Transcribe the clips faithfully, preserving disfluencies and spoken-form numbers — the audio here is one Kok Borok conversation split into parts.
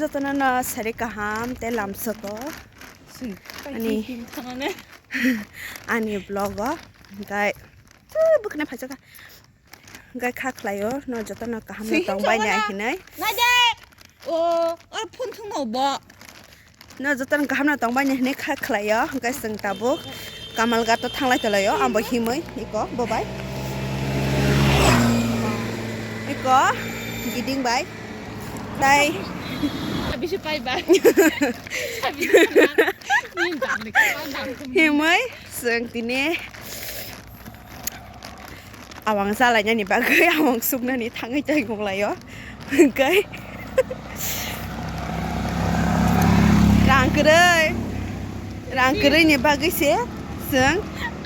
Jotono no sari kaham tei lamsoko. Ani, ani vlog o. Hingkai, bwkhwnai phaisaka. Hingkai kha khlaio, no jotono kaham no tongbai nai hinwi. Naide. O, or phone thwngno bo. No jotono kaham no tongbai nai hinwi kha khlaio. Hingkai chwng tabuk Kamalghat o thanglai tolaio. Ambo himwi iko bo bai. Iko giding bai. Tai. Bisi pai bai. Himwi chwng tini awang salainani bagwi awang suknani thangwi tongmung laio. Hwnkhe rang kwrwi, rang kwrwini bagwi se chwng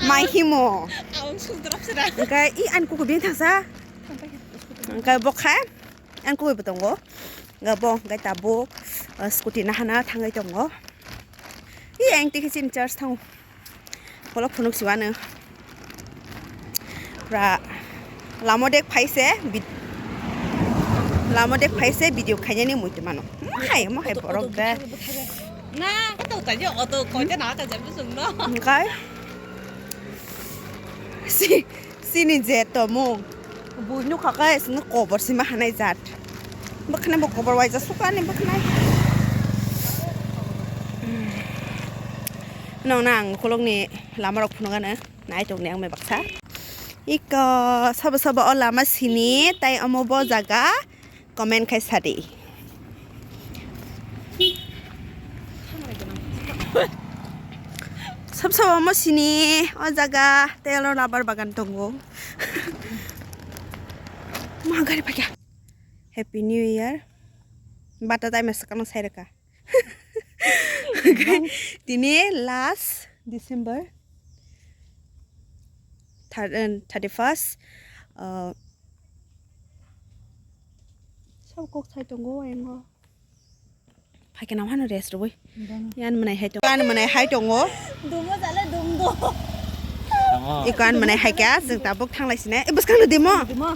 mai himo. Awang sukdorop sira. Hwnkhe i ani kuku bini thangsa. Hwnkhe bokha. Ang kubui bo tongo. Ga bo hwnkhe tabuk, ah, scooty nahana thangwi tongo. I ang tikhe chini church thango. Kolok phunuk siwano. Pura lamo dek phaise vid-, lamo dek phaise video khainani muitu mano. Mohai, mohai borok da. Na, auto ta je, auto koite na ka jam sung no. Hwnkhe si Sini je tomung. Bui nukha khe sini kobor sima hanai jat. Bwkhnai bo kobor waisa sukani bwkhnai. Nong nang ukulukni lama rok phunukgano nai tongni ang bai baksa. Iko sabo sabo o lama sini tai omo bo jaga. Comment khai sadi. Sab sab omo sini o jaga tei oro rubber bagan tongo. Ma gari phakya. Happy New Year. Bata tai masa kano sai reka. Tini last December thir-, eh, thirty first. Uh, Sabo kok sai tongo ayang o. Phaikhe nang hano rest rwui. Yan mwnai hai tongo. Yan mwnai hai tongo. Dumo jale dum do. Iko an mwnai hai kya, chwng tabuk thanglai sine. E, bwskang no demo. Demo.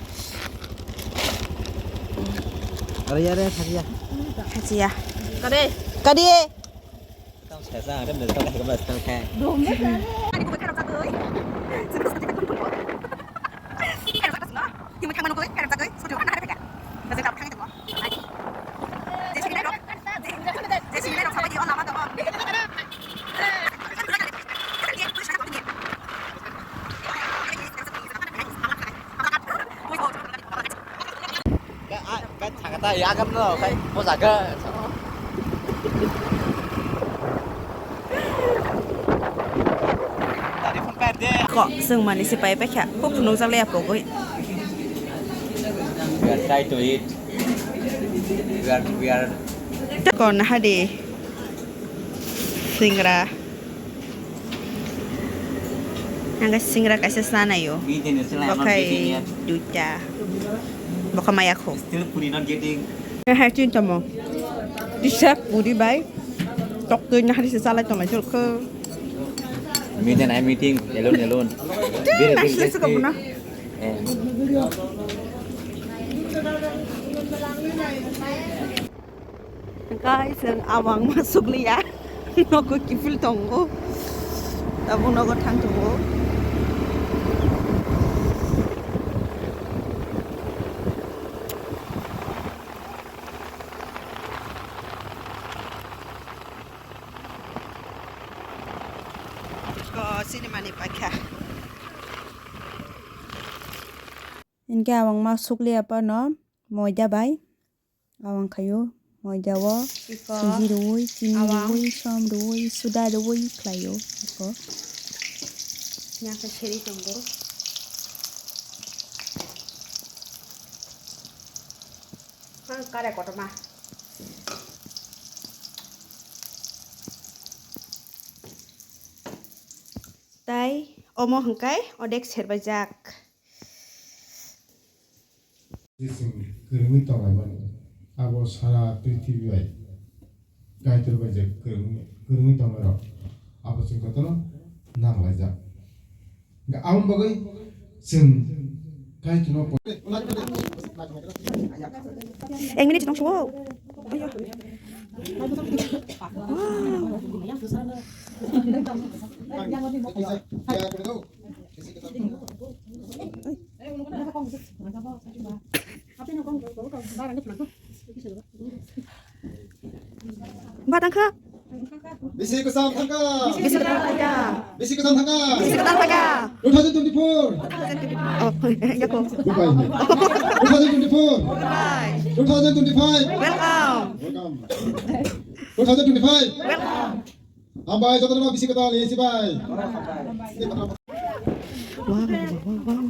Are yare, thakya. Thakya. Kade. Kade. Tang saya sa, ada mesti tang saya kemana tang saya. Dum jale. Ka, a, ka thangata ya gam no, kai bojaga. Ko, chwng mani se pai paikha, kok phunukjak le apogwi. We are try to eat. We are, we are. Ko nahadi. Singra. Ang singra kaisa sanayo. Bokhai duita. Bokha maya kho. Still puri not getting. Hai chin tamo. Disa puri bai. Tok twi nahari se salai tong lai jol kho. Meeting, I meeting alone, alone. Very, very tasty. Eh. Guys, ang awang masuk liya. Nogo kifil tongo. Tabuk nogo thang tongo. Ko sini mani pakha. Hinkhe awang ma sukliya phano moida bai awang khaio, moida o suji rwui, chini rwui, som rwui, suda rwui khlaio iko. Yang khe seri tongo. Kare kotorma. Tai omo hwnkhe odek serbaijak. Chwng kwrwngwi tonglaimani, abo sara prithibi bai Kaitor bai je kwrwngwi, kwrwngwi tongnairok, abo chwng jotono nanglaijak. Hwnkhe aboni bagwi chwng Kaitorno. Ek minute tong suo. Ba tangkha. Bisi kwcham thangkha. Bisi kwcham thangkha. Bisi kwcham thangkha. Bisi kwcham thangkha. Two thousand twenty-four. Oh, yako. Goodbye. Two thousand twenty-four. Goodbye. Two thousand twenty-five. Welcome. Welcome. Two thousand twenty-five. Welcome. Hambai, jotono bisi kwtal, esi bai. Wow, wow, wow.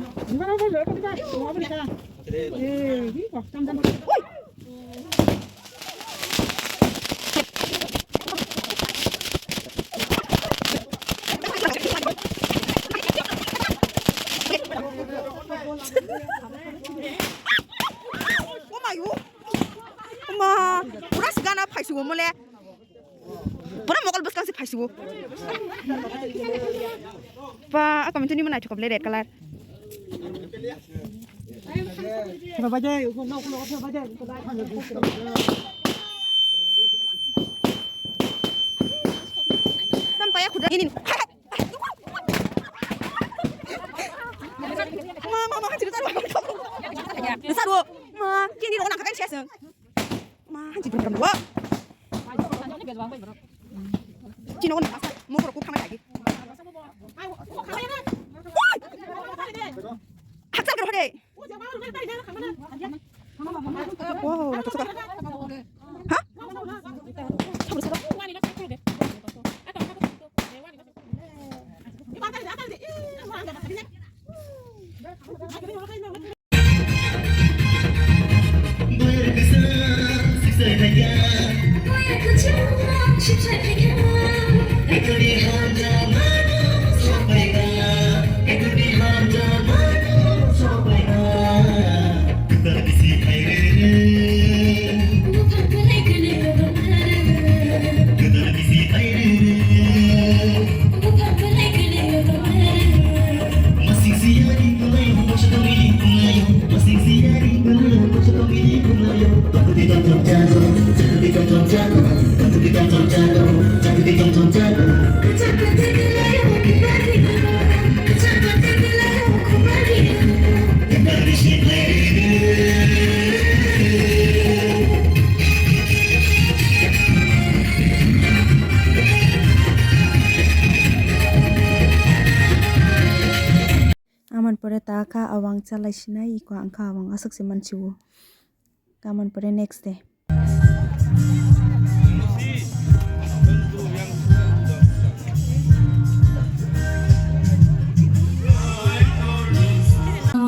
Oh my god. Ma, pura sigana phaisigo mole. Pura mokol bwskang se phaisigo. Ba, a committee ni mana thokop le red color. Tam paya khuda ini. Ma, ma, ma, cerita lu. Saru, ma, kini rona kakan siaseng. Ma, hanchi dum dum wa. Chino ni masa, mo ko ku khamai lagi. Haksan karo de. Wow, na to suka. Ha? Sabar, sabar. Aman pore ta kha awang chalai sinai iko ang kha awang aswk se mansiwo. Tamoni pore next day.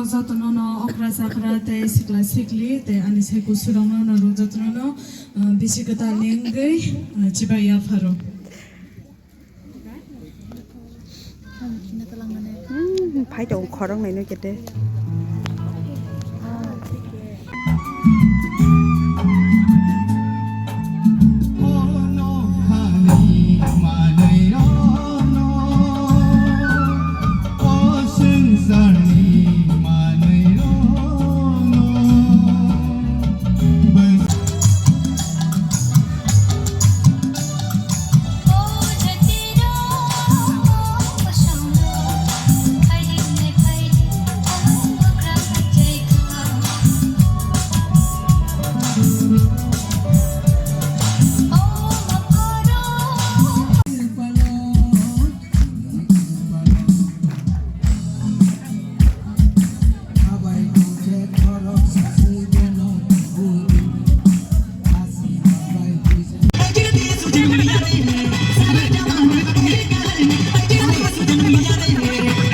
Jotono no okra chakra tei sikla sikli tei ani sai kusurokno norok jotono no, ah, bisi kwtal ni wngwi, ah, chibai yapharo. Hmm, phai tongo khorok nai nw kete.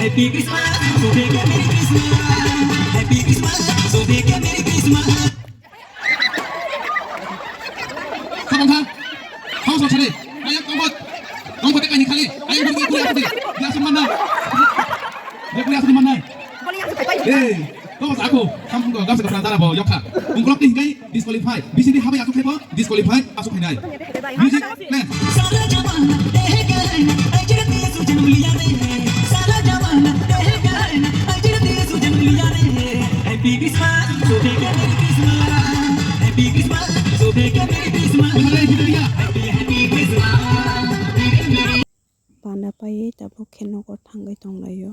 Happy Christmas, so big a Merry Christmas. Happy Christmas, so big a Merry Christmas. Khamang kha. Khamang sa chare. Ayang kongkot. Kongkot te kaini khali. Ayang beri kuri asli. Dia asli mana? Dia kuri asli mana? Eh, kongkot sa aku. Khamang ko gam sa kapra tara bo yokha. Ungklok te hingkai disqualify. Bisi di habai aku khebo disqualify. Asuk hinai. Music, play. Happy Christmas, so big a Merry Christmas. Happy Christmas, so Panda paiwi tabuk khe nogo thangwi tonglaio.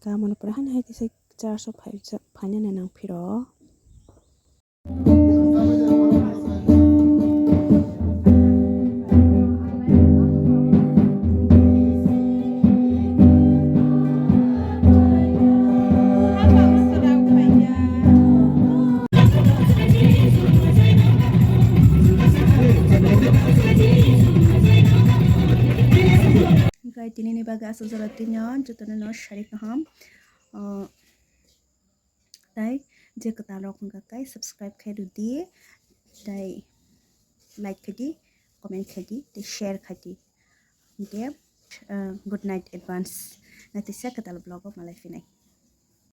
Gamoni pore hani hai kisa church o phai-, phainani nang phiro. Hwnkhe tinini bagwi aswk jora twino jotono no sari kaham. O, tei je kwtal rok wngkha khe subscribe khe rwdi, tei like khaidi, comment khaidi, tei share khaidi. Hwnkhe, ah, good night advance. Naitisa kwtal vlog o malai phinai.